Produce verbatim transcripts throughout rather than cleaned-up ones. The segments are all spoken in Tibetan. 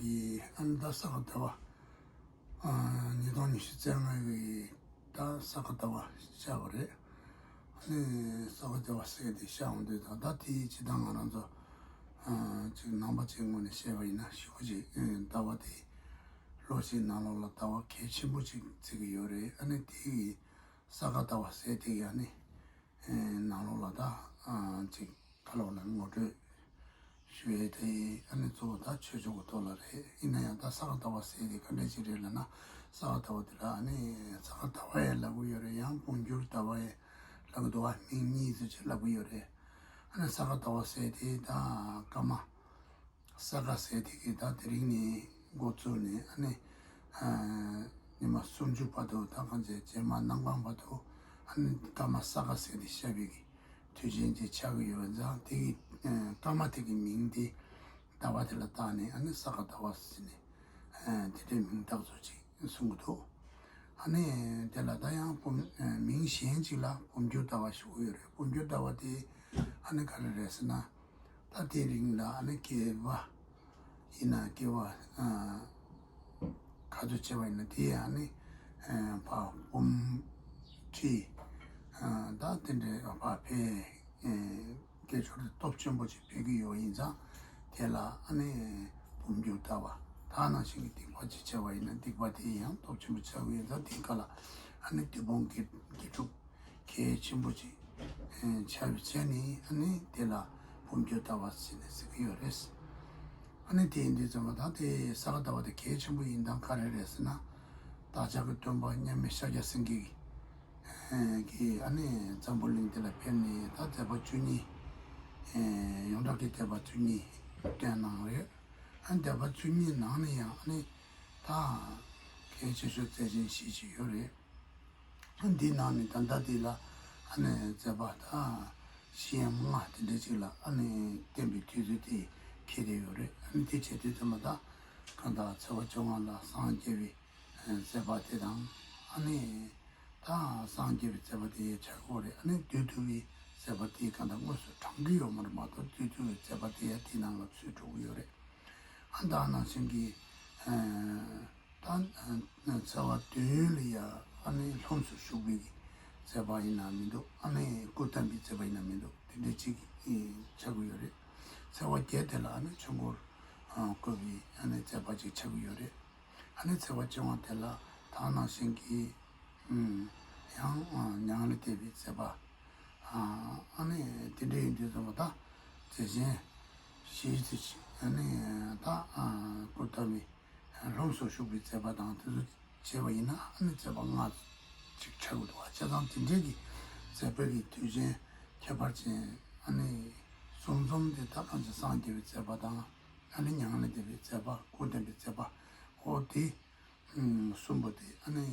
གི་ཨ་ནི་ད་ས་ག་ཟླ་བ་ཨ་ཉིས་སྟོང་ཉི་ཤུ་རྩ་ལྔ་གི་ད་ས་ག་ཟླ་བ་ཤར་བ་རེད། ཨ་ནི་ས་ག་ཟླ་བ་ཟེར་དེ་ཤར་འོང་དུས་ད་ད་དེའི་སྤྱི་བཏང་ང་རང་ཚོ་ཨ་ཅིག་ནང་པ་ཅིག་ངོས་ནས་བཤད་པ་ཡིན་ན་ཞུ་བ་ཅིག་ཨ་ཟླ་བ་དེ་ལོ་གཅིག་ནང་ལོགས་ལ་ཟླ་བ་གལ་ཆེན་པོ་ཅིག་བརྩི་གི་ཡོད་རེད། ཨ་ནི་དེ་གི་ས་ག་ཟླ་བ་ཟེར་དེ་གི་ཨ་ནི་ནང་ལོགས་ལ་ད་ཅིག་ཁ་ལོག་ལ་ངོ་སྤྲོད་ཞུ་ཡས་དེ་ཨ་ནི་གཙོ་བོ་ད་ཆོས་ཕྱོགས་ཀྱི་ཐོག་ལ་རེད། ཡིན་ན་ཡང་ད་ས་ག་ཟླ་བ་ཟེར་དེ་ག་འདྲ་ཞིག་རེད་ལབ་ན། ས་ག་ཟླ་བ་དེ་ལ་ཨ་ནི་ས་ག་ཟླ་བ་ཡང་ལབ་གི་ཡོད་རེད། ཡང་འབུམ་འགྱུར་ཟླ་བ་ཡང་ལབ་གི་འདུག་བ། མིང་གཉིས་ཙམ་ཅིག་ལབ་གི་ཡོད་རེད། ཨ་ནི་ས་ག་ཟླ་བ་ཟེར་དེ་ད་སྐར་མ་ས་ག་ཟེར་དེ་གི་ད་དེ་རིང་ནས་འགོ་བཙུགས་ནས་ཨ་ནི་ཉི་མ་སུམ་ཅུ་བར་དུ་ད་གང་ཚེ་རྗེས་མ་གནམ་གང་བར་དུ་ཨ་ནི་སྐར་མ་ས་ག་ཟེར་དེ་ཤར་བའི་གི་དུས་ཆེན་ཅིག་ཆགས་ཀྱི་ཡོད་པ་ཙང་དེ་གི་སྐར་མ་དེ་གི་མིང་དེ་ཟླ་བ་དེ་ལ་བཏགས་ནས་ཨ་ནི་ས་ག་ཟླ་བ་ཟེར་ནས་དེ་འདྲའི་མིང་བཏགས་ཚུལ་ཅིག་གསུང་གི་འདུག་ཨ་ནི་དེ་ལ་ད་ཡང་འབུམ་མིང་གཞན་ཅིག་ལ་འབུམ་འགྱུར་ཟླ་བ་ཞུ་གི་ཡོད་རེད། འབུམ་འགྱུར་ཟླ་བ་དེ་ཨ་ནི་ག་རེ་རེད་ཟེར་ན། ད་དེ་རིང་ལ་ཨ་ནི་སྐྱེ་བ་ཡིན་ན་སྐྱེ་བ་ག་ཚོད་བྱས་པ་ཡིན་ན་དེ་ཨ་ནི་ཕར་འབུམ་ཁྲི་ད་དེ་འདྲའི་ཕར་འཕེལ་སྐད་ཅོར་དེ་སྟོབས་ཆེན་པོ་ཅིག་འཕེལ་གྱི་ཡོད་ཡིན་ཙང་དེ་ལ་ཨ་ནི་འབུམ་འགྱུར་ཟླ་བ། ད་ནང་བཞིན་གྱི་སྡིག་པ་ཅིག་བྱས་པ་ཡིན་ན་སྡིག་པ་དེ་ཡང་སྟོབས་ཆེན་པོ་ཆགས་ཀྱི་ཡིན་ཙང་དེ་ག་ལ་ཨ་ནི་བདུད་དཔུང་དགེ་སྒྲུབ་གལ་ཆེན་པོ་ཅིག་ཆགས་པའི་ཆ་ནས་ཨ་ནི་དེ་ལ་འབུམ་འགྱུར་ཟླ་བ་ཟེར་ནས་ཟེར་གྱི་ཡོད་རེད། ཨ་ནི་དེ་ཡིན་དུས་ཙམ་པ་ད་དེ་ས་ག་ཟླ་བ་དེ་གལ་ཆེན་པོ་ཡིན་སྟངས་ག་རེ་རེད་ཟེར་ན། བདག་ཅག་གི་སྟོན་པ་མཉམ་མེད་ཤཱཀྱ་སེང་གེ་གིས་ཨ་ནི་འཛམ་བུ་གླིང་འདི་ལ་ཕེབས་ནས་ད་མཛད་པ་བཅུ་གཉིས་ཡོངས་གྲགས་ཀྱི་མཛད་པ་བཅུ་གཉིས་བསྟན་གནང་རེད། ཨ་མཛད་པ་བཅུ་གཉིས་ནང་ནས་ཡང་ཨ་ནི་ད་གལ་ཆེ་ཤོས་མཛད་ཆེན་བཞི་ཅིག་ཡོད་རེད། འདིའི་ནང་ནས་ད་ལྟ་འདི་ལ་ཨ་ནི་མཛད་པ་དང་བཞི་ཡང་ལྔ་དེ་འདྲ་ཅིག་ལ་ཨ་ནི་བསྟན་པའི་དུས་ཚོད་དེ་འཁེལ་བསྡད་ཡོད་རེད། ཨ་ནི་དེ་བྱེད་དུས་ཙམ་པ་ད་གང་ལྟར་ཚེས་པ་བཅོ་ལྔ་ལ་སངས་རྒྱས་པའི་མཛད་པ་དེ་དང་ཨ་ནི་ད་སངས་རྒྱས་པའི་མཛད་པ་དེ་ཡང་ཆགས་ཀྱི་ཡོད་རེད། ཨ་ནི་བདུད་འདུལ་བའི་མཛད་པ་དེ་གང་ལྟར་དངོས་སུ་བགྲང་གི་ཡོད་མ་རེད་མ་གཏོགས་བདུད་འདུལ་བའི་མཛད་པ་དེ་ཡང་དེའི་ནང་ལ་ཚུད་འགྲོ་གི་ཡོད་རེད། ཨ་ད་ནང་བཞིན་གྱི་ད་ཚེས་པ་བདུན་ལ་ཡ་ཨ་ནི་ལྷུམས་སུ་ཞུགས་པའི་མཛད་པ་ཡིན་ན་མི་འདུག་ཨ་ནི་སྐུ་བལྟམས་པའི་མཛད་པ་ཡིན་ན་མི་འདུག་དེ་འདྲ་ཅིག་ཆགས་ཀྱི་ཡོད་རེད། ཚེས་པ་བརྒྱད་དེ་ལ་ཨ་ནི་ཆོས་འཁོར་བསྐོར་བའི་ཨ་ནི་མཛད་པ་ཅིག་ཆགས་ཀྱི་ཡོད་རེད། ཨ་ནི་ཚེས་པ་བཅོ་ལྔ་དེ་ལ་ད་ནང་བཞིན་གྱི་ཡང་མྱ་ངན་ལས་འདས་པའི་མཛད་པ། ཨ་ནི་དེ་འདྲ་ཡིན་དུས་ཙམ་པ་ད་མཛད་ཆེན་བཞི་དེ་ཨ་ནི་ད་སྐུ་བལྟམས་པའི་ལྷུམས་སུ་ཞུགས་པའི་མཛད་པ་དང་དེ་ཚོ་བྱས་པ་ཡིན་ན་ཨ་ནི་མཛད་པ་ལྔ་ཅིག་ཆགས་ཀྱི་འདུག་བྱས་ཙང་དེ་འདྲའི་གི་མཛད་པའི་གི་དུས་ཆེན་ཁྱད་པར་ཅན་ཨ་ནི་གསུམ་འཛོམས་དེ་ད་གང་ཅི་སངས་རྒྱས་པའི་མཛད་པ་དང་ཨ་ནི་མྱ་ངན་ལས་འདས་པའི་མཛད་པ་སྐུ་བལྟམས་པའི་མཛད་པ་འོ་དེ་གསུམ་པོ་དེ་ཨ་ནི་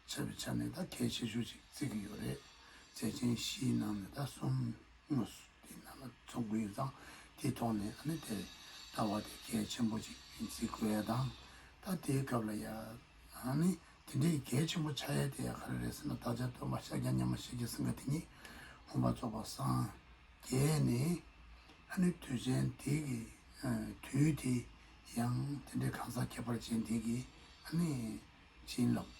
ཆགས་པའི་ཆ་ནས་ད་གལ་ཆེ་ཤོས་ཤིག་བརྩི་གི་ཡོད་རེད། མཛད་ཆེན་བཞིའི་ནང་ནས་ད་གསུམ་དངོས་སུ་དེའི་ནང་ལ་ཚོགས་ཀྱི་ཡོད་ཙང་དེའི་ཐོག་ནས་ཨ་ནི་དེ་ལྟ་བ་དེ་གལ་ཆེན་པོ་ཅིག་བརྩི་དགོས་ཡ་དང་། ད་དེའི་སྐབས་ལ་ཡ་ཨ་ནི་དེ་འདྲའི་གལ་ཆེན་པོ་ཆགས་ཡ་དེ་ཡ་ག་རེ་རེད་ཟེར་ན། བདག་ཅག་སྟོན་པ་ཤཱཀྱ་མཉམ་མེད་ཤཱཀྱ་སེང་གེ་དེ་ཉིད་མངོན་པར་རྫོགས་པར་སངས་རྒྱས་ནས་ཨ་ནི་དུས་ཆེན་དེ་གི་དུས་དེ་ཡང་དེ་འདྲའི་གང་ཟག་ཁྱད་པར་ཅན་དེ་གི་ཨ་ནི་བྱིན་རླབས།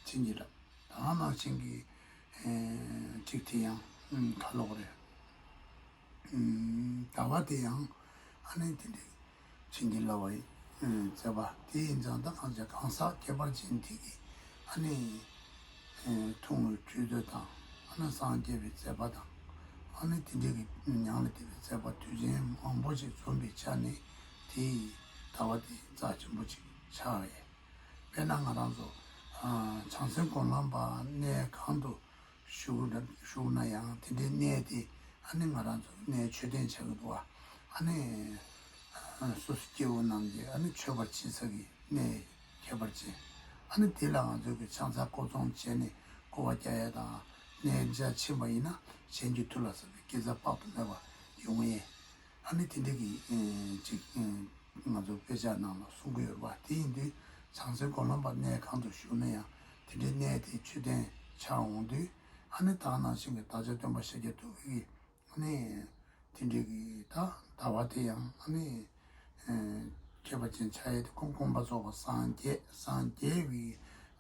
བྱིན་གྱིས་བརླབས། ད་ནང་བཞིན་གྱི་ཨེ་གཅིག་དེ་ཡང་ཨུམ་ཁ་ལོག་རེད། ཨུམ་ཟླ་བ་དེ་ཡང་ཨ་ནི་དེ་འདྲའི་བྱིན་གྱིས་བརླབས་པའི་ཨེ་མཛད་པ་དེ་ཡིན་ཙང་ད་གང་ཟག་གང་ཟག་ཁྱད་པར་ཅན་དེ་གི་ཨ་ནི་ཨེ་ཐུང་ངུའི་ཆུ་ཚོད་དང་ཨ་ནི་སངས་རྒྱས་པའི་མཛད་པ་དང་ཨ་ནི་དེ་འདྲའི་གི་མྱ་ངན་ལས་འདས་པའི་མཛད་པ་དུས་ཆེན་མང་པོ་ཞིག་འཛོམས་པའི་ཆ་ནས་དེའི་ཟླ་བ་དེ་རྩ་ཆེན་པོ་ཅིག་ཆགས་རེད། དཔེར་ན་ང་རང་ཚོ་ཨ་བྱང་སེམས་སྒོམ་ལམ་པ་གནས་གང་དུ་བཞུགས་ན་བཞུགས་ན་ཡང་དེ་འདྲའི་གནས་དེ་ཨ་ནི་ང་རང་ཚོ་གནས་མཆོད་རྟེན་ཆགས་ཀྱི་འདུག་བ། ཨ་ནི་ཨ་སོ་སོ་སྐྱེ་བོ་རྣམས་ཀྱིས་ཨ་ནི་མཆོད་པར་བྱེད་ས་གི་གནས་ཁྱད་པར་ཅན། ཨ་ནི་དེ་ལ་ང་ཚོ་གི་ཕྱག་འཚལ་སྐོར་ཚོང་བྱས་ནས་སྐོར་བ་རྒྱག་ཡ་དང་གནས་མཇལ་ཕྱིན་པ་ཡིན་ན་གཞན་གྱི་མཐུ་ལ་སོགས་པའི་དགེ་རྩ་དཔག་ཏུ་མེད་པ་ཡོང་ངེས། ཨ་ནི་དེ་འདྲ་གི་ཨེ་ཅིག་ཨེ་ང་ཚོ་དཔེ་ཆ་ནང་ལ་གསུང་གི་ཡོད་རེད་བ། དེ་ཡིན་དུས་བྱང་སེམས་སྒོམ་ལམ་པ་གནས་གང་དུ་བཞུགས་ན་ཡང་དེ་འདྲའི་གནས་དེ་མཆོད་རྟེན་ཆགས་འོང་དུས་ཨ་ནི་ད་ནང་བཞིན་གྱི་བདག་ཅག་སྟོན་པ་ཤཱཀྱ་ཐུབ་པའི་ཨ་ནི་དེ་འདྲའི་གི་ད་ཟླ་བ་དེ་ཡང་ཨ་ནི་ཨེ་ ཁྱད་པར་ཅན་ཆགས་ཡས་དེ་ཁོང་སྐོམ་པ་རྫོགས་པ་སངས་རྒྱས། སངས་རྒྱས་པའི་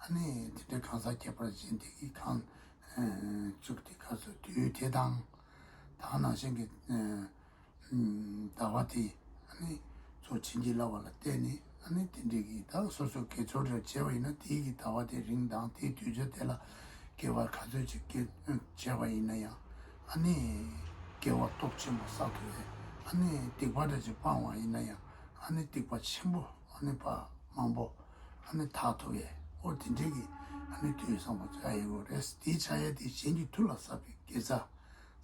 ཨ་ནི་དེ་འདྲའི་གང་ཟག་ཁྱད་པར་ཅན་དེ་གི་གང་བཙུགས་དེ་ག་ཚོད་དུས་དེ་དང་དེ་ནང་བཞིན་གྱི་ཟླ་བ་དེ་ཨ་ནི་ཚོ་བྱིན་གྱིས་བརླབས་པ་ལ་བརྟེན་ནས་ཨ་ནི་དེ་འདྲའི་གི་ད་སོ་སོ་དགེ་ཚུལ་རེ་བྱས་པ་ཡིན་ན་དེའི་གི་ཟླ་བ་དེ་རིང་དང་དེའི་དུས་ཚོད་དེ་ལ་དགེ་བ་ག་ཚོད་ཅིག་བྱས་པ་ཡིན་ན་ཡང་ཨ་ནི་དགེ་བ་སྟོབས་ཆེན་པོ་བསགས་ཐུབ་པས། ཨ་ནི་སྡིག་པ་འདྲ་ཅིག་སྤངས་པ་ཡིན་ན་ཡང་ཨ་ནི་སྡིག་པ་ཆེན་པོ་ཨ་ནི་ཕར་མང་པོ་ཨ་ནི་དག་ཐུབ་པས། ཨོ་དེ་འདྲའི་གི་ཨ་ནི་དུས་བཟང་པོ་ཆགས་ཡོད་རེད། དེའི་ཆགས་ཡས་དེ་གཞན་གྱི་མཐུ་ལ་བསགས་པའི་དགེ་རྩ་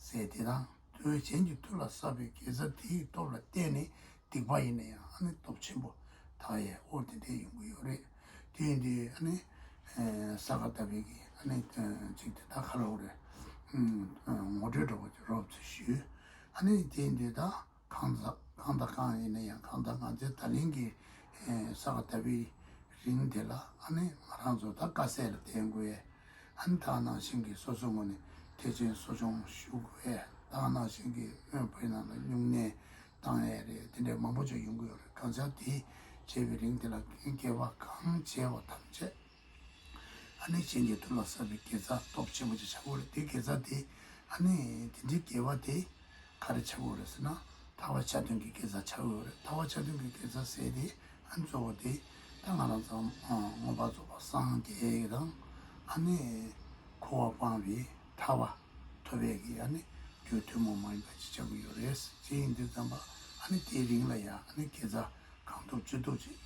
ཟེར་དེ་དང་། དུས་གཞན་གྱི་མཐུ་ལ་བསགས་པའི་དགེ་རྩ་དེའི་སྟོབས་ལ་བརྟེན་ནས་སྡིག་པ་ཡིན་ན་ཡང་ཨ་ནི་སྟོབས་ཆེན་པོ་དག་ཡས་ཨོ་དེ་འདྲའི་ཡོང་གི་ཡོད་རེད། དེ་ཡིན་དུས་ཨ་ནི་ས་ག་ཟླ་བའི་གི་ཨ་ནི་ཅིག་དེ་ད་ག་ལབ་དགོས་རེད། ངོ་སྤྲོད་འདྲ་པོ་ཅིག་རོབ་ཙམ་ཞུས། ཨ་ནི་དེ་ཡིན་དུས་ད་གང་ཟག་གང་དང་གང་ཡིན་ན་ཡང་གང་ལྟར་ང་ཚོའི་ད་ལན་གྱི་ས་ག་ཟླ་བའི་རིང་དེ་ལ་ཨ་ནི་ང་རང་ཚོ་ད་དཀའ་སེལ་ལ་བརྟེན་དགོས་ཡས། ཨ་ནི་དེ་ནང་བཞིན་གྱི་སོ་སོའི་ངོས་ནས་ཐེག་ཆེན་གསོ་སྦྱོང་ཞུ་དགོས་ཡས། དེ་ནང་བཞིན་གྱི་དཔེར་ན་ལ་སྨྱུང་གནས་བཏང་ཡས་རེད། དེ་འདྲའི་མང་པོ་ཅིག་ཡོང་གི་ཡོད་རེད། གང་ཟག་དེ་བྱས་པའི་རིང་དེ་ལ་དགེ་བ་གང་བྱས་པ་ཐམས་ཅད་ཨ་ནི་གཞན་གྱི་མཐུ་ལ་བསགས་པའི་དགེ་རྩ་སྟོབས་ཆེན་པོ་ཅིག་ཆགས་ཀྱི་ཡོད་རེད། དེ་དགེ་རྩ་དེ་ཨ་ནི་དེ་འདྲའི་དགེ་བ་དེ་ག་རེ་ཆགས་ཀྱི་ཡོད་རེད་ཟེར་ན། ཐར་པ་ཆ་མཐུན་གྱི་དགེ་རྩ་ཆགས་ཀྱི་ཡོད་རེད། ཐར་པ་ཆ་མཐུན་གྱི་དགེ་རྩ་ཟེར་དེ་ཨ་ནི་གཙོ་བོ་དེ་ད་ང་རང་ཚོ་མངོན་པར་རྫོགས་པར་སངས་རྒྱས་དང་ཨ་ནི་འཁོར་བ་སྤངས་པའི་ཐར་པ་ཐོབ་པའི་གི་ཨ་ནི་རྒྱུ་ཐུན་མོང་མ་ཡིན་པ་ཅིག་ཆགས་ཀྱི་ཡོད་རེད། དེ་ཡིན་དུས་ཙམ་པ་ཨ་ནི་དེའི་རིང་ལ་ཡང་ཨ་ནི་དགེ་རྩ་གང་ཐུབ་ཅི་ཐུབ་ཅིག་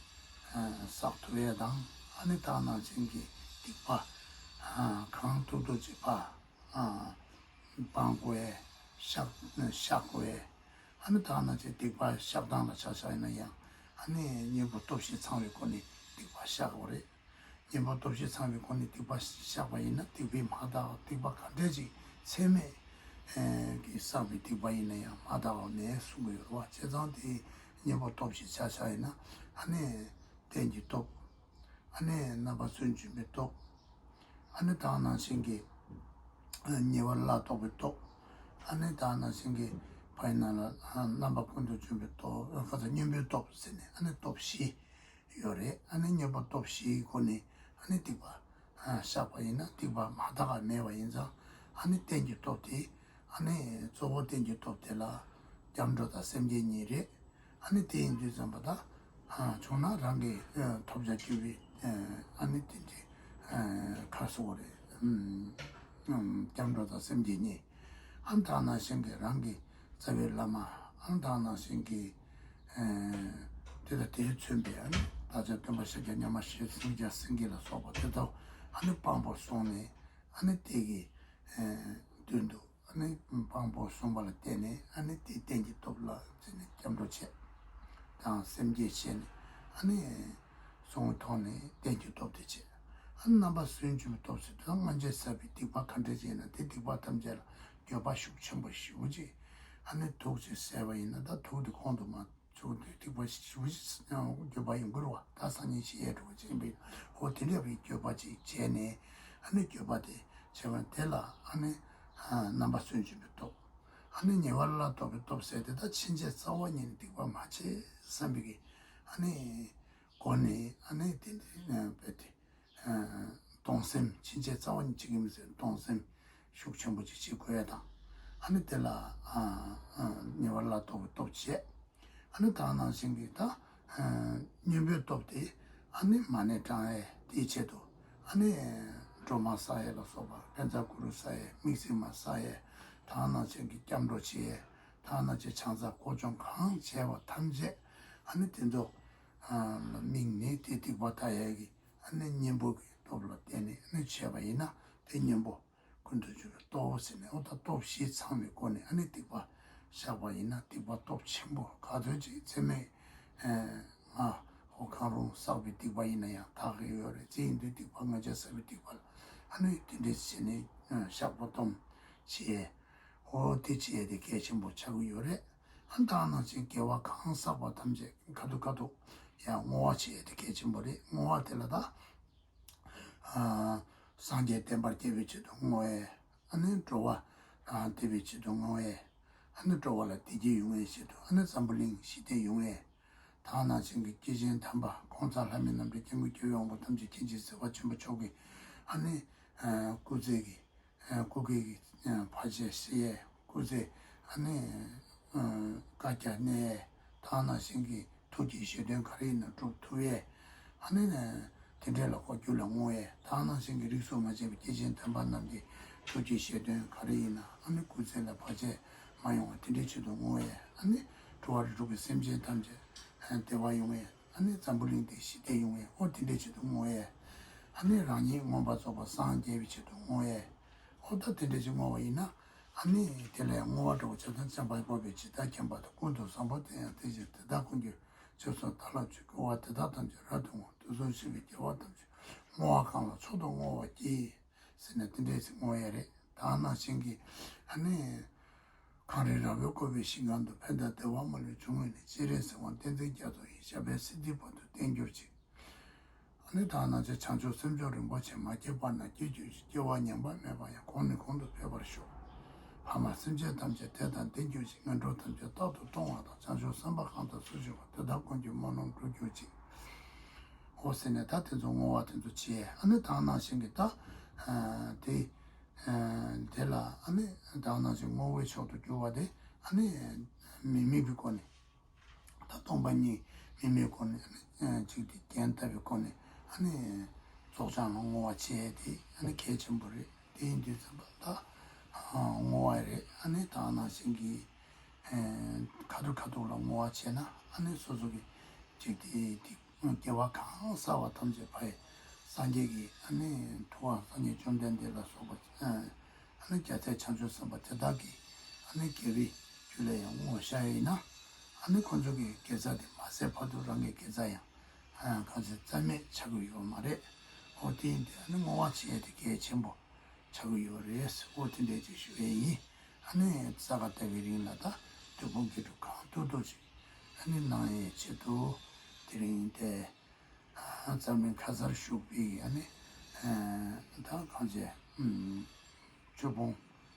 བསགས་ཐུབ་ཡས་དང་། ཨ་ནི་དེ་ནང་བཞིན་གྱི་སྡིག་པ་གང་ཐུབ་ཐུབ་ཅིག་ཕར་སྤང་དགོས་ཡས། བཤགས་བཤགས་དགོས་ཡས། ཨ་ནི་དེ་ནང་བཞིན་སྡིག་པ་བཤགས་སྟངས་ལ་ཆ་བཞག་ཡིན་ན་ཡང་ཨ་ནི་གཉེན་པོ་སྟོབས་བཞི་ཚང་བའི་སྒོ་ནས་སྡིག་པ་བཤགས་དགོས་རེད། གཉེན་པོ་སྟོབས་བཞི་ཚང་བའི་སྒོ་ནས་སྡིག་པ་བཤགས་པ་ཡིན་ན་སྡིག་པའི་མ་དག་སྡིག་པ་ག་འདྲས་ཅིག་ཚད་མེད་ཀྱིས་བསགས་པའི་སྡིག་པ་ཡིན་ན་ཡང་མ་དག་པ་མེད་གསུང་གི་ཡོད་རེད་བ། བྱས་ཙང་དེ་གཉེན་པོ་སྟོབས་བཞི་ཆ་བཞག་ཡིན་ན་ཨ་ནི་རྟེན་གྱི་སྟོབས། ཨ་ནི་རྣམ་པར་སུན་འབྱིན་པའི་སྟོབས། ཨ་ནི་དེ་ནང་བཞིན་གྱི་ཉེ་བར་སླར་ལྡོག་པའི་སྟོབས། ཨ་ནི་དེ་ནང་བཞིན་གྱི་ཕ་ཡི་ནང་ལ་རྣམ་པ་ཀུན་ཏུ་འབྱུང་བའི་སྟོབས། ཁ་ཚ་སྙོམས་པའི་སྟོབས་ཟེར་ནས་ཨ་ནི་སྟོབས་བཞི་ཡོད་རེད། ཨ་ནི་གཉེན་པོ་སྟོབས་བཞིའི་སྒོ་ནས་ཨ་ནི་སྡིག་པ་བཤགས་པ་ཡིན་ན་སྡིག་པ་མ་དག་པ་མེད་པ་ཡིན་ཙང་། ཨ་ནི་རྟེན་གྱི་སྟོབས་དེ་ཨ་ནི་གཙོ་བོ་རྟེན་གྱི་སྟོབས་དེ་ལ་སྐྱབས་འགྲོ་དང་སེམས་བསྐྱེད་གཉིས་རེད། ཨ་ནི་དེ་ཡིན་དུས་ཙམ་པ་ད་བྱུང་ན་རང་གི་ཐོབ་བྱ་གྱུར་པའི་ཨ་ནི་དེ་འདྲའི་ཁ་གསོ་བ་རེད། སྐྱབས་འགྲོ་དང་སེམས་བསྐྱེད་གཉིས། ཨ་ནི་དེ་ནང་བཞིན་གྱི་རང་གི་རྩ་བའི་བླ་མ། ཨ་ནི་དེ་ནང་བཞིན་གྱི་དེ་དང་དེས་མཚོན་པའི་ཨ་ནི་བདག་ཅག་སྟོན་པ་ཤཱཀྱ་ཉི་མ་ཤྲཱི་སེང་གེ་སེང་གེ་ལ་སོགས་པ་དེ་དག་ཨ་ནི་དཔང་པོར་བཟུང་ནས་ཨ་ནི་དེ་གི་མདུན་དུ་ཨ་ནི་དཔང་པོ་བཟུང་བ་ལ་བརྟེན་ནས་ཨ་ནི་དེའི་རྟེན་གྱི་སྟོབས་ལ་བརྟེན་ནས་སྐྱབས་འགྲོ་བྱས་དང་སེམས་བསྐྱེད་བྱས་ནས་ཨ་ནི་བཟུང་བའི་ཐོག་ནས་རྟེན་གྱི་སྟོབས་དེ་བྱས། ཨ་ནི་རྣམ་པར་སུན་འབྱིན་པའི་སྟོབས་ཟེར་དུས་སྔོན་ཆད་བསགས་པའི་སྡིག་པ་ག་འདྲ་ཅིག་ཡིན་ན་དེ་སྡིག་པ་ཐམས་ཅད་ལ་འགྱོད་པ་ཤུགས་ཆེན་པོ་ཞེ་པོ་ཅིག་ཨ་ནི་དུག་ཅིག་བཟས་པ་ཡིན་ན་ད་དུག་དེ་ཁོང་དུ་མ་ཚུགས་དུས་སྡིག་པ་ཞེ་པོ་ཅིག་འགྱོད་པ་ཡོང་གི་རེད་བ། ད་སང་ཉིན་ཤི་ཡས་འགྲོ་བ་ཅིག་ཡིན་པས་འོ་དེ་འདྲ་བའི་འགྱོད་པ་ཅིག་བྱས་ནས་ཨ་ནི་འགྱོད་པ་དེ་བྱས་པ་དེ་ལ་ཨ་ནི་རྣམ་པར་སུན་འབྱིན་པའི་སྟོབས། ཨ་ནི་ཉེ་བར་སླར་ལྡོག་པའི་སྟོབས་ཟེར་དེ་ད་ཕྱིན་ཆད་རྩ་བ་ཉིད་ནས་སྡིག་པ་མ་བྱེད་བསམ་པའི་གི་ཨ་ནི་སྒོ་ནས་ཨ་ནི་དེ་འདྲའི་དཔེ་དེ་གཏོང་སེམས་ཕྱིན་ཆད་རྩ་བ་ཉིད་བྱེད་ཀྱི་མི་ཟེར་གཏོང་སེམས་ཤུགས་ཆེན་པོ་ཅིག་བྱེད་དགོས་ཡ་དང་། ཨ་ནི་དེ་ལ་ཉེ་བར་སླར་ལྡོག་པའི་སྟོབས་བྱས། ཨ་ནི་དེ་ནང་བཞིན་གྱི་ད་སྙོམས་པའི་སྟོབས་དེ་ཨ་ནི་མ་ཎི་བགྲང་ཡས་དེའི་ཆེད་དུ་ཨ་ནི་སྒྲོལ་མ་བསགས་ཡས་ལ་སོགས་པ་བཛྲ་གུ་རུ་བསགས་ཡས་དམིགས་བརྩེ་མ་བསགས་ཡས་དེ་ནང་བཞིན་གྱི་སྐྱབས་འགྲོ་བྱེད་ཡས་དེ་ནང་བཞིན་ཕྱག་འཚལ་སྐོར་སྦྱོང་གང་བྱས་པ་ཐམས་ཅད་ཨ་ནི་དེ་ཚོ་ལ་དམིགས་ནས་དེ་སྡིག་པ་དག་ཡས་ཀྱི་ཨ་ནི་གཉེན་པོ་གི་སྟོབས་ལ་བརྟེན་ནས་ཨ་ནི་བྱས་པ་ཡིན་ན་དེ་གཉེན་པོ་ཀུན་ཏུ་སྤྱོད་པའི་སྟོབས་ཟེར་ནས་འོ་ད་སྟོབས་བཞི་ཚང་བའི་སྒོ་ནས་ཨ་ནི་སྡིག་པ་བཤགས་པ་ཡིན་ན་སྡིག་པ་སྟོབས་ཆེན་པོ་ག་ཚོད་ཅིག་ཚད་མེད་ང་འོ་གང་རུང་བསགས་པའི་སྡིག་པ་ཡིན་ན་ཡང་དག་གི་ཡོད་རེད། དེ་ཡིན་དུས་སྡིག་པ་སྔོན་ཆད་བསགས་པའི་སྡིག་པ་ལ་ཨ་ནི་དེ་འདྲས་བྱས་ནས་བཤགས་པ་སྡོམ་བྱས། འོ་དེ་བྱས་དེ་གལ་ཆེན་པོ་ཆགས་ཀྱི་ཡོད་རེད། ཨ་ནི་དེ་ནང་བཞིན་དགེ་བ་གང་བསགས་པ་ཐམས་ཅད་ཁ་ཐུག་ཁ་ཐུག་ཡང་བསྔོ་བ་བྱས་དེ་གལ་ཆེན་པོ་རེད། བསྔོ་བ་དེ་ལ་ད་སངས་རྒྱས་བསྟན་པ་རྒྱས་པའི་ཆེད་དུ་བསྔོ་བས། ཨ་ནི་འགྲོ་བ་དེ་བའི་ཆེད་དུ་བསྔོ་བས། ཨ་ནི་འགྲོ་བ་ལ་བདེ་སྐྱིད་ཡོང་བའི་ཆེད་དུ་ཨ་ནི་འཛམ་བུ་གླིང་ཞི་བདེ་ཡོང་བའི་ ད་ག་ནང་བཞིན་གྱི་སྐྱེས་ཆེན་དམ་པ་ཁོང་ཚ་ལྷ་མི་རྣམས་ཀྱི་སྐྱེ་དགུའི་སྐྱེ་བོའི་དབང་པོ་ཐམས་ཅད་མཁྱེན་ཅིང་གཟིགས་པ་ཆེན་པོ་མཆོག་གི་ཨ་ནི་སྐུ་ཚེ་གི་སྐུ་སྒེར་གྱི་བར་ཆད་སེལ་ཡས། སྐུ་ཚེ་ཨ་ནི་བཀའ་རྒྱ་གནས་ཡས། ད་ག་ནང་བཞིན་གྱི་ཐུགས་ཀྱི་བཞེད་དོན་ག་རེ་ཡིན་ན་སྒྲུབ་ཐུབ་ཡས། ཨ་ནི་དེ་འདྲས་ལ་ཁོ་རྒྱུད་ལ་བསྔོ་ཡས། ད་ག་ནང་བཞིན་གྱི་རིས་སུ་མ་ཆད་པའི་སྐྱེས་ཆེན་དམ་པ་རྣམས་ཀྱི་ཐུགས་ཀྱི་བཞེད་དོན་ག་རེ་ཡིན་ན་ཨ་ནི་སྐུ་ཚེ་ལ་བར་ཆད་མ་ཡོང་བ་དེ་འདྲའི་ཆེད་དུ་བསྔོ་ཡས། ཨ་ནི་འགྲོ་བ་རིགས་དྲུག་གི་སེམས་ཅན་ཐམས་ཅད་བདེ་བ་ཡོང་ཡས། ཨ་ནི་འཛམ་བུ་གླིང་འདི་ཞི་བདེ་ཡོང་ཡས། ཨོ་དེ་འདྲའི་ཆེད་དུ་བསྔོ་ཡས། ཨ་ནི་རང་ཉིད་མངོན་པར་རྫོགས་པར་སངས་རྒྱས་པའི་ཆེད་དུ་བསྔོ་ཡས། ཨོ་ད་དེ་འདྲའི་ཆེད་བསྔོ་བ་ཡིན་ན་ཨ་ནི་དེ་ལས་བསྔོ་བ་འདྲ་བོ་བྱས་ཙང་། བྱམས་པ་སྤོབས་པས་ཇི་ལྟར་མཁྱེན་པ་དང་། ཀུན་ཏུ་བཟང་པོ་དེ་ཡང་དེ་བཞིན་ཏེ། དེ་དག་ཀུན་གྱི་རྗེས་སུ་བདག་སློབ་ཅིང་། དགེ་བ་འདི་དག་ཐམས་ཅད་རབ་ཏུ་བསྔོ། དུས་གསུམ་གཤེགས་པའི་རྒྱལ་བ་ཐམས་ཅད་བསྔོ་བ་གང་ལ་མཆོག་ཏུ་བསྔོ་བར་བགྱི། ཟེར་ནས་དེ་འདྲའི་ཞིག་བསྔོ་ཡས་རེད། ད་ག་ནང་བཞིན་གྱི་ཨ་ནི་གངས་རི་ར་བས་བསྐོར་བའི་ཞིང་ཁམས་དུ། ཕན་དང་བདེ་བ་མ་ལུས་འབྱུང་བའི་གནས། སྤྱན་རས་གཟིགས་དབང་བསྟན་འཛིན་རྒྱ་མཚོ་ཡི། ཞབས་པད་སྲིད་མཐའི་བར་དུ་བརྟན་གྱུར་ཅིག་ཨ་ནི་ད་ག་ནང་བཞིན་བྱང་ཆུབ་སེམས་མཆོག་རིན་པོ་ཆེ། མ་སྐྱེས་པ་རྣམས་སྐྱེ་གྱུར་ཅིག་སྐྱེ་བ་ཉམས་པ་མེད་པར་ཡང་། གོང་ནས་གོང་དུ་འཕེལ་བར་ཤོག་ཕ་མ་སེམས་ཅན་ཐམས་ཅད་བདེ་དང་ལྡན་གྱུར་ཅིག་ངན་འགྲོ་ཐམས་ཅད་རྟག་ཏུ་སྟོངས་པ་དང་། བྱང་ཆུབ་སེམས་དཔའ་གང་དག་སུ་བཞུགས་པ། དེ་དག་ཀུན་གྱི་སྨོན་ལམ་འགྲུབ་གྱུར་ཅིག་ཨོ་ཟེར་ནས་ད་དེ་ཚོ་བསྔོ་བ་དེ་ཚོ་བྱས། ཨ་ནི་ད་ག་ནང་བཞིན་གྱི་ད་དེ་དེ་ལ་ཨ་ནི་ད་ག་ནང་བཞིན་བསྔོ་བའི་མཆོག་ཏུ་གྱུར་པ་དེ་ཨ་ནི་མི་དམིགས་པའི་སྒོ་ནས། ད་སྟོང་པ་ཉིད་མི་དམིགས་སྒོ་ནས་ཨ་ནི་ཅིག་དེ་རྒྱན་བཏབ་པའི་སྒོ་ནས་ཨ་ནི་རྫོགས་བྱང་ལ་བསྔོ་བ་བྱས་དེ་ཨ་ནི་གལ་ཆེན་པོ་རེད། དེ་ཡིན་དུས་ཙམ་པ་ད་བསྔོ་བ་རེད། ཨ་ནི་ད་ག་ནང་བཞིན་གྱི་ཁ་ཐུག་ཁ་ཐུག་ལ་བསྔོ་བ་བྱས་ན་ཨ་ནི་སོ་སོ་གི་ཅིག་དེ་དེ་དགེ་བ་གང་བསགས་པ་ཐམས་ཅད་ཕ་ཡི་སངས་རྒྱས་ཀྱི་ཨ་ནི་ཐུབ་དབང་སངས་རྒྱས་བཅོམ་ལྡན་འདས་ལ་སོགས་པ་ཨ་ནི་རྒྱལ་སྲས་བྱང་ཆུབ་སེམས་དཔའ་དེ་དག་གི་ཨ་ནི་དགེ་བའི་རྒྱུ་ལ་ཡང་བསྔོ་བ་བྱས་ཡིན་ན་ཨ་ནི་ཁོང་ཚོ་གི་དགེ་རྩ་དེ་མ་ཟད་བར་དུ་རང་གི་དགེ་རྩ་ཡང་གང་ཚེ་རྩ་མེད་ཆགས་ཀྱི་ཡོད་མ་རེད། འོ་དེ་ཡིན་དུས་ཨ་ནི་བསྔོ་བ་བྱེད་ཡས་དེ་གལ་ཆེན་པོ་ཆགས་ཀྱི་ཡོད་རེད། འོ་དེ་འདྲས་ཅིག་ཞུ་ཡས་ཡིན། ཨ་ནི་ས་ག་ཟླ་བའི་རིང་ལ་ད་དུས་འཁོར་དགེ་སྒྲུབ་གང་ཐུབ་ཐུབ་ཅིག་ཨ་ནི་གནང་ཡས་ཆེད་དུ་དེ་རིང་དེ་འཛམ་གླིང་ག་སར་བཞུགས་པའི་ཨ་ནི་ད་གང་བྱས་ཆོས་སྤོང་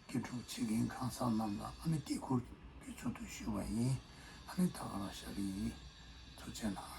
དགེ་སྒྲུབ་བྱེད་མཁན་གང་ཟག་རྣམས་ལ་ཨ་ནི་དཀྱིལ་འཁོར་གྱི་ཚུལ་དུ་ཞུས་པ་ཡིན། ཨ་ནི་ད་ག་རང་ཞག་གི་ཡིན། ཐུགས་རྗེ་གནང་།